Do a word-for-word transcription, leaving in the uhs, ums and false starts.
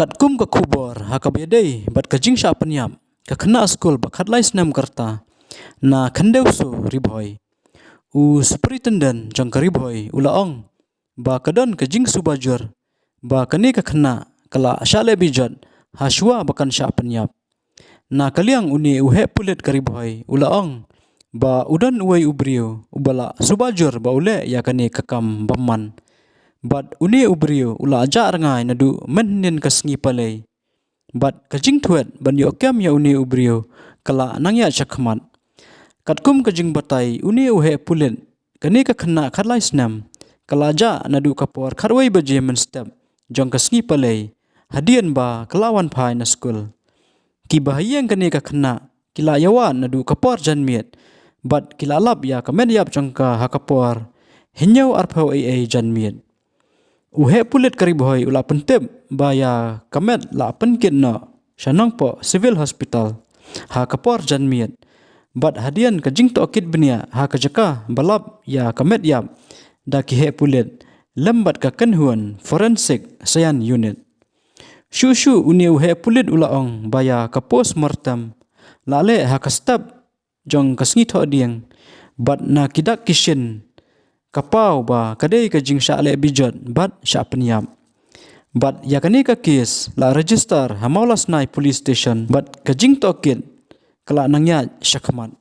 Katkum ka khubor ha kaba ïadei bad ka jingshah pynïap ka khynnah skul ba khatlai snem ka rta na Khyndew Soo, Ri Bhoi, u Superintendent jong ka Ri Bhoi u la ong ba ka don ka jingsuba jur ba kane ka khynnah ka la shah leh bijot ha shuwa ba kan shah pynïap. Na ka liang une u heh pulit ka Ri Bhoi u la ong ba u don uwei u briew uba la suba jur ba u leh ïa kane ka kam bymman. Bad une u briew u la jah rngai naduh mynhynnin ka sngi Palei. Bad ka jingthuid ban ïoh kem ïa une u briew ka la nang ïaid shakhmat. Katkum ka jingbatai une u heh pulit, kane ka khynnah khatlai snem ka la jah naduh ka por khatwei baje mynstep jong ka sngi Palei, hadien ba ka la wan phai na skul. Kiba ha ïing kane ka khynnah ki la ïawad naduh ka por janmiet bad ki la lap ïa ka met ïap jong ka ha ka por hynñiew arphew A A janmiet. U heh pulit ka Ri Bhoi u la pyntip ba ïa ka met la pynkit noh sha Nongpoh Civil Hospital ha ka por janmiet. Bad hadien ka jingtohkit bniah ha ka jaka ba lap ïa ka met ïap, da ki heh pulit lem bad ka kynhun Forensic Science Unit. Shuh shuh une u heh pulit u la ong ba ïa ka post mortem la leh ha ka step jong ka sngi Thohdieng, bad na ki dak ki shin ka paw ba ka dei ka jingshah leh bijot bad shah pynïap. Bad ïa kane ka kes la register ha Mawlasnai Police Station bad ka jingtohkit ka la nang ïaid shakhmat.